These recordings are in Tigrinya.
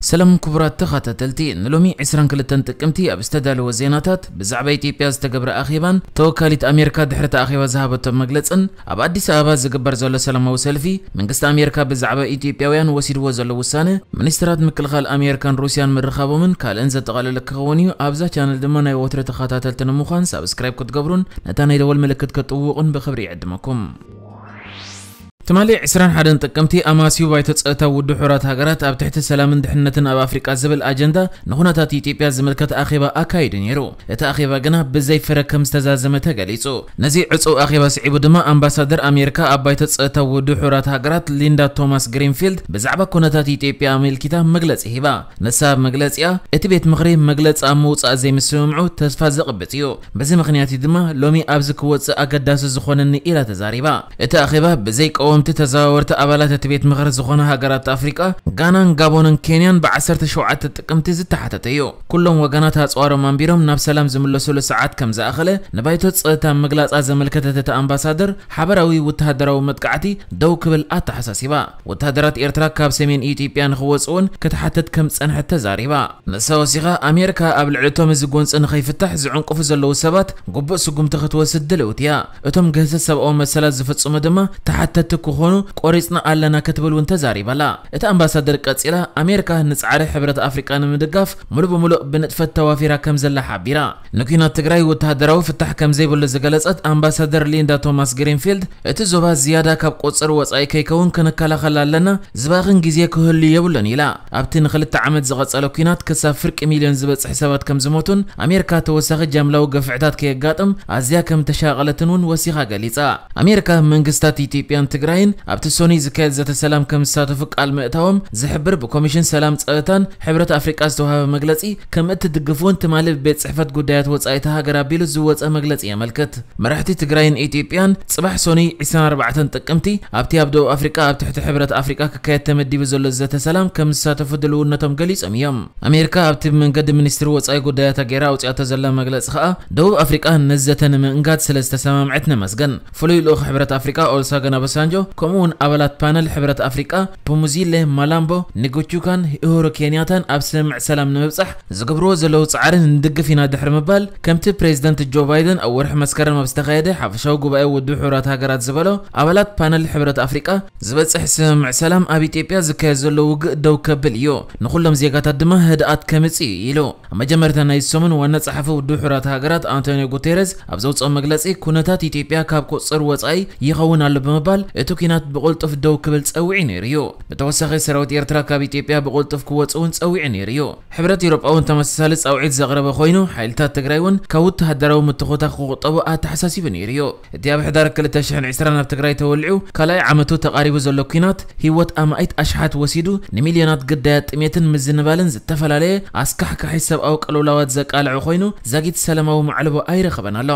ሰላም ክቡራት ተኸታተልቲ፣ ንሎሚ ዕስራን ክልተን ጥቅምቲ ኣብ ዝተዳለወ ዜናታት፣ ብዛዕባ ኢትዮጵያ ዝተገብረ ኣኼባን ተወካሊት ኣሜሪካ ድሕሪ እቲ ኣኼባ ዝሃበቶ መግለጽን፣ ኣብ ኣዲስ ኣበባ ዝግበር ዘሎ ሰላማዊ ሰልፊ፣ መንግስቲ ኣሜሪካ ብዛዕባ ኢትዮጵያውያን ወሲድዎ ዘሎ ውሳነ፣ ሚኒስትራት ምክልኻል ኣሜሪካን ሩስያን ምርኻቦምን ካልእን ዘጠቓለለ ክኸውን እዩ። ኣብዛ ቻነል ድማ ናይ ወትሮ ተኸታተልቲ ንምዃን ሳብስክራይብ ክትገብሩን ነታ ናይ ደወል ምልክት ክትጥውቑን ብኽብሪ ይዕድመኩም። ትማሊ ዕስራን ሓደን ጥቅምቲ ኣማስዩ ባይቶ ጸጥታ ውድብ ሕቡራት ሃገራት ኣብ ትሕቲ ሰላምን ድሕነትን ኣብ ኣፍሪቃ ዝብል ኣጀንዳ ንኹነታት ኢትዮጵያ ዝምልከት ኣኼባ ኣካይዱ ነይሩ። እቲ ኣኼባ ግና ብዘይ ፍረ ከም ዝተዛዘመ ተገሊጹ። ነዚ ዕጹው ኣኼባ ስዒቡ ድማ ኣምባሳደር ኣሜሪካ ኣብ ባይቶ ጸጥታ ውድብ ሕቡራት ሃገራት ሊንዳ ቶማስ ግሪንፊልድ ብዛዕባ ኩነታት ኢትዮጵያ ኣመልኪታ መግለጺ ሂባ። ንሳ ኣብ መግለጺኣ፣ እቲ ቤት ምኽሪ መግለጺ ኣብ ምውጻእ ዘይምስምምዑ ተስፋ ዘቕብጽ እዩ። በዚ ምኽንያት እዩ ድማ ሎሚ ኣብዚ ክወጽእ ኣገዳሲ ዝኾነኒ ኢላ ተዛሪባ። እቲ ኣኼባ ብዘይ ቀወምቲ ተዘዋወርቲ ኣባላት እቲ ቤት ምኽሪ ዝኾና ሃገራት ኣፍሪቃ፣ ጋናን ጋቦንን ኬንያን ብዓሰርተ ሸውዓተ ጥቅምቲ ዝተሓተተ እዩ። ኩሎም ወገናት ኣጽዋሮም ኣንቢሮም ናብ ሰላም ዝምለሱሉ ሰዓት ከም ዝኣኸለ ንባይቶ ጸጥታ ምግላጻ ዘመልከተት እቲ ኣምባሳደር፣ ሓበራዊ ወተሃደራዊ መጥቃዕቲ ደው ክብል ኣተሓሳሲባ። ወተሃደራት ኤርትራ ካብ ሰሜን ኢትዮጵያ ንኽወጽኡ እውን ክትሓትት ከም ዝጸንሐት ተዛሪባ። ንሳ ወሲኻ፣ ኣሜሪካ ኣብ ልዕሊ እቶም እዚ ጎንጺ ንኸይፍታሕ ዝዕንቅፉ ዘለዉ ሰባት ግቡእ ስጉምቲ ክትወስድ ድልውቲ እያ። እቶም ግህሰት ሰብኣዊ መሰላት ዝፍጽሙ ድማ ተሓተትቲ ክኾኑ ቆሪጽና ኣለና ክትብል እውን ተዛሪባ'ላ። እታ ኣምባሳደር ቀጺላ፣ ኣሜሪካ ንጻዕሪ ሕብረት ኣፍሪቃ ንምድጋፍ ሙሉእ ብሙሉእ ብንጥፈት ተዋፊራ ከም ዘላ ሓቢራ። ንኲናት ትግራይ ወተሃደራዊ ፍታሕ ከም ዘይብሉ ዝገለጸት ኣምባሳደር ሊንዳ ቶማስ ግሪንፊልድ፣ እቲ ዞባ ዝያዳ ካብ ቁጽሪ ወጻኢ ከይከውን ክንከላኸል ኣለና፣ ዝባኽን ግዜ ክህሉ የብሉን ኢላ። ኣብቲ ንኽልተ ዓመት ዝቐጸለ ኲናት ክሳብ ፍርቂ ሚልዮን ዝበጽሕ ሰባት ከም ዝሞቱን ኣሜሪካ ተወሳኺ ጃምላዊ ገፍዕታት ከየጋጥም ኣዝያ ከም ተሻቐለትን እውን ወሲኻ ገሊጻ። ኣሜሪካ መንግስታት ኢትዮጵያን ትግራይን ኣብቲ ሰኑይ ዝካየድ ዘተ ሰላም ከም ዝሳተፉ ቃል ምእታዎም ዝሕብር ብኮሚሽን ሰላም ጸጥታን ሕብረት ኣፍሪቃ ዝተዋሃበ መግለጺ ከም እትድግፍ እውን ትማሊ ብቤት ጽሕፈት ጉዳያት ወጻኢታ ሃገር ኣቢሉ ዝወጸ መግለጺ የመልክት። መራሕቲ ትግራይን ኢትዮጵያን ጽባሕ ሰኑይ ዕስራን ኣርባዕተን ጥቅምቲ ኣብቲ ኣብ ደቡብ ኣፍሪቃ ኣብ ትሕቲ ሕብረት ኣፍሪቃ ክካየድ ተመዲቡ ዘሎ ዘተ ሰላም ከም ዝሳተፉ ድልውነቶም ገሊጾም እዮም። ኣሜሪካ ኣብቲ መንገዲ ሚኒስትሪ ወጻኢ ጉዳያታ ገይራ ኣውጺኣቶ ዘላ መግለጺ ከኣ፣ ደቡብ ኣፍሪቃ ነዚ ዘተ ንምእንጋድ ስለ ዝተሰማምዐት ነመስግን። ፍሉይ ልኡኽ ሕብረት ኣፍሪቃ ኦሉሰጉን ኦባሳንጆ፣ ከምኡ እውን ኣባላት ፓነል ሕብረት ኣፍሪቃ ፖሙዚለ ማላምቦ ንጉቹካን ኡሁሩ ኬንያታን ኣብ ስምምዕ ሰላም ንምብጻሕ ዝገብርዎ ዘለዉ ጻዕሪ ንድግፍ ኢና ድሕሪ ምባል፣ ከምቲ ፕሬዚደንት ጆ ባይደን ኣብ ወርሒ መስከረም ኣብ ዝተኻየደ ሓፈሻዊ ጉባኤ ውድብ ሕቡራት ሃገራት ዝበሎ፣ ኣባላት ፓነል ሕብረት ኣፍሪቃ ዝበጽሕ ስምምዕ ሰላም ኣብ ኢትዮጵያ ዝካየድ ዘሎ ውግእ ደው ከብል እዩ፣ ንኹሎም ዜጋታት ድማ ህድኣት ከምጽእ እዩ ኢሉ። ኣብ መጀመርታ ናይዚ ሰሙን ዋና ጸሓፊ ውድብ ሕቡራት ሃገራት ኣንቶኒዮ ጉቴረዝ ኣብ ዘውጽኦ መግለጺ፣ ኩነታት ኢትዮጵያ ካብ ቁጽር ወጻኢ ይኸውን ኣሎ ብምባል፣ እቲ ኲናት ብቕልጡፍ ደው ክብል ጸዊዑ ነይሩ እዩ። ብተወሳኺ፣ ሰራዊት ኤርትራ ካብ ኢትዮጵያ ብቕልጡፍ ክወጽእ እውን ጸዊዑ ነይሩ እዩ። ሕብረት ኤውሮጳ እውን ተመሳሳሊ ጻውዒት ዘቕረበ ኮይኑ፣ ሓይልታት ትግራይ እውን ካብ ወተሃደራዊ ምትኾታ ክቑጠቡ ኣተሓሳሲቡ ነይሩ እዩ። እቲ ኣብ ሕዳር ክልተ ሽሕን ዕስራን ኣብ ትግራይ ተወሊዑ ካልኣይ ዓመቱ ተቓሪቡ ዘሎ ኲናት፣ ህይወት ኣማኢት ኣሽሓት ወሲዱ፣ ንሚልዮናት ግዳያት ጥሜትን ምዝንባልን ዝተፈላለየ ኣስካሕካሒ ሰብኣዊ ቅልውላዋት ዘቃልዐ ኮይኑ፣ ዛጊት ሰላማዊ ማዕልቦ ኣይረኸበን ኣሎ።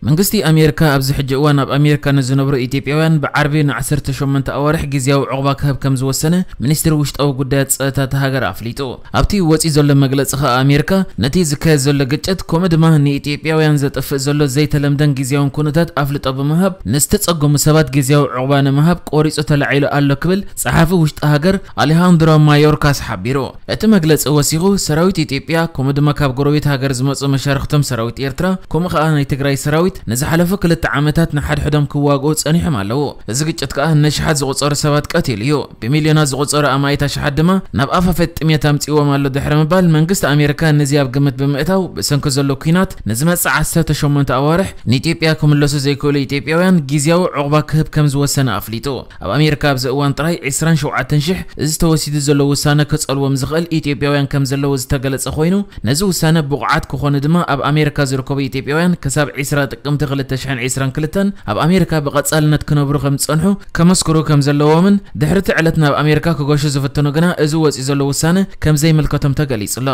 መንግስቲ ኣሜሪካ ኣብዚ ሕጂ እዋን ኣብ ኣሜሪካ ንዝነብሩ ኢትዮጵያውያን ብዓርቢ ንዓሰርተ ሸሞንተ ኣዋርሕ ግዝያዊ ዑቕባ ክህብ ከም ዝወሰነ ሚኒስትሪ ውሽጣዊ ጉዳያት ጸጥታ እታ ሃገር ኣፍሊጡ። ኣብቲ ወጺኡ ዘሎ መግለጺ ከኣ ኣሜሪካ ነቲ ዝካየድ ዘሎ ግጭት ከምኡ ድማ ንኢትዮጵያውያን ዘጥፍእ ዘሎ ዘይተለምደን ግዝያውን ኩነታት ኣፍልጦ ብምሃብ ንዝተጸገሙ ሰባት ግዝያዊ ዑቕባ ንምሃብ ቆሪጹ ተላዒሉ ኣሎ ክብል ጸሓፊ ውሽጢ ሃገር ኣሌሃንድሮ ማዮርካስ ሓቢሩ። እቲ መግለጺ ወሲኹ፣ ሰራዊት ኢትዮጵያ ከምኡ ድማ ካብ ጎረቤት ሃገር ዝመጹ መሻርኽቶም ሰራዊት ኤርትራ ከምኡ ከኣ ናይ ትግራይ ሰራዊት ንዝሓለፉ ክልተ ዓመታት ንሓድሕዶም ክዋግኡ ጸኒሖም ኣለዉ። እዚ ግጭት ከኣ ነሽሓት ዝቑጸሩ ሰባት ቀቲሉ እዩ። ብሚልዮናት ዝቑጸሩ ኣማኢት ኣሽሓት ድማ ናብ ኣፋፈት ጥሜት ኣምጺእዎም ኣሎ ድሕሪ ምባል፣ መንግስቲ ኣሜሪካ ነዚ ኣብ ግምት ብምእታው፣ ብሰንኪ ዘሎ ኲናት ንዝመጽእ ዓሰርተ ሸሞንተ ኣዋርሕ ንኢትዮጵያ ክምለሱ ዘይክእሉ ኢትዮጵያውያን ግዝያዊ ዑቕባ ክህብ ከም ዝወሰነ ኣፍሊጡ። ኣብ ኣሜሪካ ኣብዚ እዋን ጥራይ ዕስራን ሸውዓተን ሽሕ እዚ ተወሲዱ ዘሎ ውሳነ ክጸልዎም ዝኽእል ኢትዮጵያውያን ከም ዘለዉ ዝተገለጸ ኮይኑ፣ ነዚ ውሳነ ብቑዓት ክኾኑ ድማ ኣብ ኣሜሪካ ዝርከቡ ኢትዮጵያውያን ክሳብ ዕስራ ጥቅምቲ ክልተ ሽሕን ዕስራን ክልተን ኣብ ኣሜሪካ ብቐጻልነት ክነብሩ ከም ዝጸንሑ ከመስክሩ ከም ዘለዎምን፣ ድሕሪ እቲ ዕለት ናብ ኣሜሪካ ክገሹ ዝፍትኑ ግና እዚ ወጺኡ ዘሎ ውሳነ ከም ዘይምልከቶም ተገሊጹ ኣሎ።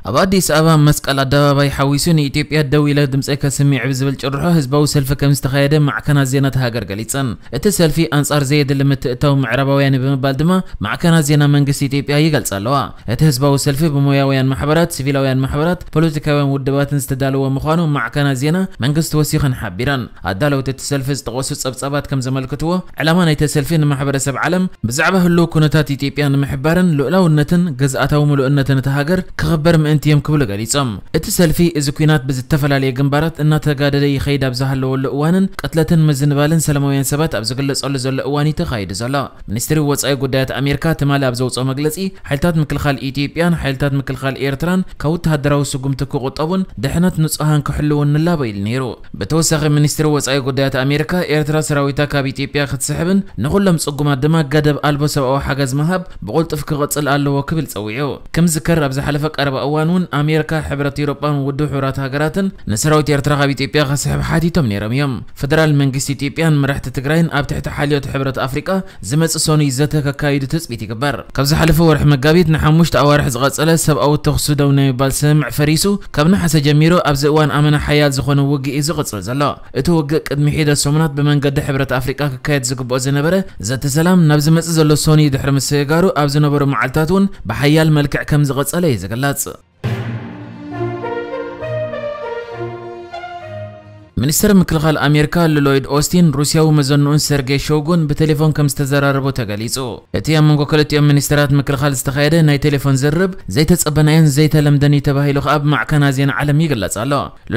ኣብ ኣዲስ ኣበባ መስቀል ኣደባባይ ሓዊሱ ንኢትዮጵያ ደው ኢለ ድምፀይ ከስምዕ ብዝብል ጭርሖ ህዝባዊ ሰልፊ ከም ዝተኻየደ ማዕከናት ዜና እታ ሃገር ገሊፀን። እቲ ሰልፊ ኣንጻር ዘየድሊ ምትእታው ምዕራባውያን ብምባል ድማ ማዕከናት ዜና መንግስቲ ኢትዮጵያ ይገልጻ ኣለዋ። እቲ ህዝባዊ ሰልፊ ብሞያውያን ማሕበራት፣ ሲቪላውያን ማሕበራት፣ ፖለቲካውያን ውድባትን ዝተዳለወ ምዃኑ ማዕከናት ዜና መንግስቲ ወሲኸን ሓቢረን። ኣዳለውቲ እቲ ሰልፊ ዝጠቐሱ ጸብጻባት ከም ዘመልክትዎ፣ ዕላማ ናይቲ ሰልፊ ንማሕበረሰብ ዓለም ብዛዕባ ህልው ኩነታት ኢትዮጵያ ንምሕባርን ልኡላውነትን ግዝኣታዊ ምሉእነትን እታ ሃገር ክኽበር ምእንቲ እዮም ክብሉ ገሊጾም። እቲ ሰልፊ እዚ ኲናት ብዝተፈላለየ ግንባራት እናተጋደደ ይኸይድ ኣብ ዝሃለወሉ እዋንን ቅትለትን ምዝንባልን ሰላማውያን ሰባት ኣብ ዝግለጸሉ ዘሎ እዋን እዩ ተኻይዱ ዘሎ። ሚኒስትሪ ወጻኢ ጉዳያት ኣሜሪካ ትማሊ ኣብ ዘውጽኦ መግለጺ፣ ሓይልታት ምክልኻል ኢትዮጵያን ሓይልታት ምክልኻል ኤርትራን ካብ ወተሃደራዊ ስጉምቲ ክቑጠቡን ድሕነት ንጹሃን ክሕልውን ንላቦ ኢሉ ነይሩ። ብተወሳኺ፣ ሚኒስትሪ ወጻኢ ጉዳያት ኣሜሪካ፣ ኤርትራ ሰራዊታ ካብ ኢትዮጵያ ክትስሕብን ንኹሎም ጽጉማት ድማ ገደብ ኣልቦ ሰብኣዊ ሓገዝ ምሃብ ብቕልጡፍ ክቕጽል ኣለዎ ክብል ጸዊዑ። ከም ዝከር ኣብ ዝሓለፈ ቀረባ እዋን እውን ኣሜሪካ፣ ሕብረት ኤውሮጳን ውድብ ሕቡራት ሃገራትን ንሰራዊት ኤርትራ ካብ ኢትዮጵያ ክስሕብ ሓቲቶም ነይሮም እዮም። ፈደራል መንግስቲ ኢትዮጵያን መራሕቲ ትግራይን ኣብ ትሕቲ ሓልዮት ሕብረት ኣፍሪቃ ዝመጽእ ሰኑይ ዘተ ከካይዱ ትጽቢት ይግበር። ካብ ዝሓለፈ ወርሒ መጋቢት ንሓሙሽተ ኣዋርሕ ዝቐጸለ ሰብኣዊ ተኹሲ ደው ናይ ምባል ስምምዕ ፈሪሱ፣ ካብ ነሓሰ ጀሚሩ ኣብዚ እዋን ኣመና ሓያል ዝኾነ ውግእ እዩ ዝቕጽል ዘሎ። እቲ ውግእ ቅድሚ ሒደት ሰሙናት ብመንገዲ ሕብረት ኣፍሪቃ ክካየድ ዝግብኦ ዝነበረ ዘተ ሰላም ናብ ዝመጽእ ዘሎ ሰኑይ ድሕሪ ምስግጋሩ፣ ኣብ ዝነበሩ መዓልታት እውን ብሓያል መልክዕ ከም ዝቐጸለ እዩ ዝግለጽ። ሚኒስተር ምክልኻል ኣሜሪካ ሎይድ ኦስቲን ሩስያዊ መዘንኡን ሰርጌይ ሾይጉን ብቴሌፎን ከም ዝተዘራረቡ ተገሊጹ። እቲ ኣብ መንጎ ክልቲኦም ሚኒስተራት ምክልኻል ዝተኻየደ ናይ ቴሌፎን ዝርርብ ዘይተጸበናዮን ዘይተለምደን እዩ ተባሂሉ ከኣ ብማዕከና ዜና ዓለም ይግለጽ ኣሎ።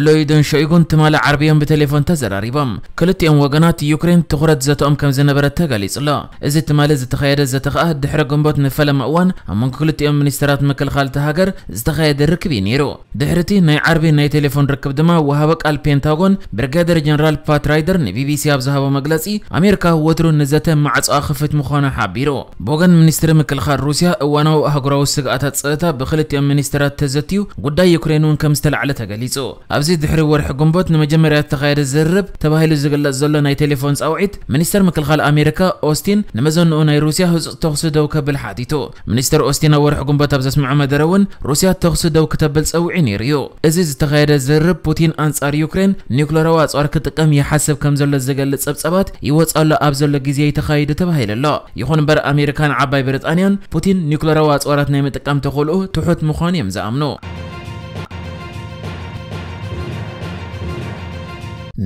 ሎይድን ሾይጉን ትማሊ ዓርቢ እዮም ብቴሌፎን ተዘራሪቦም። ክልቲኦም ወገናት ዩክሬን ትኹረት ዘተኦም ከም ዝነበረ ተገሊጹ ኣሎ። እዚ ትማሊ ዝተኻየደ ዘተ ከኣ ድሕሪ ግንቦት ንፈለማ እዋን ኣብ መንጎ ክልቲኦም ሚኒስተራት ምክልኻል እታ ሃገር ዝተኻየደ ርክብ እዩ ነይሩ። ድሕሪ እቲ ናይ ዓርቢ ናይ ቴሌፎን ርክብ ድማ ወሃቢ ቃል ፔንታጎን ብሪጋደር ጀነራል ፓት ራይደር ንቢቢሲ ኣብ ዝሃቦ መግለጺ፣ ኣሜሪካ ወትሩ ንዘተ ማዕጾኣ ክፉት ምዃኑ ሓቢሩ። ብወገን ሚኒስትሪ ምክልኻል ሩስያ፣ እዋናዊ ኣህጉራዊ ስግኣታት ጸጥታ ብክልቲኦም ሚኒስተራት ተዘትዩ፣ ጉዳይ ዩክሬን እውን ከም ዝተላዕለ ተገሊጹ። ኣብዚ ድሕሪ ወርሒ ግንቦት ንመጀመርያ ዝተኻየደ ዝርርብ ተባሂሉ ዝግለጽ ዘሎ ናይ ቴሌፎን ጻውዒት፣ ሚኒስተር ምክልኻል ኣሜሪካ ኦስቲን ንመዘንኡ ናይ ሩስያ ህጹጽ ተኹሲ ደው ከብል ሓቲቱ። ሚኒስተር ኦስቲን ኣብ ወርሒ ግንቦት ኣብ ዘስምዖ መደረ እውን፣ ሩስያ ተኹሲ ደው ክተብል ጸዊዑ ነይሩ እዩ። እዚ ዝተኻየደ ዝርርብ፣ ፑቲን ኣንጻር ዩክሬን ኒውክለራዊ ኣጽዋር ክጥቀም ይሓስብ ከም ዘሎ ዝገልጽ ጸብጻባት ይወጽ ኣሎ ኣብ ዘሎ ግዜ እዩ ተኻይዱ ተባሂሉ ኣሎ። ይኹን እምበር፣ ኣሜሪካን ዓባይ ብሪጣንያን ፑቲን ኒውክለራዊ ኣጽዋራት ናይ ምጥቃም ተኽእሎኡ ትሑት ምዃኑ እዮም ዝኣምኑ።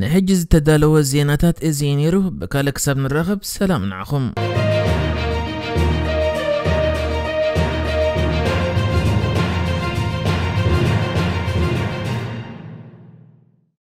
ንሕጂ ዝተዳለወ ዜናታት እዚ እዩ ነይሩ። ብካልእ ክሳብ ንራኸብ፣ ሰላም ንዓኹም።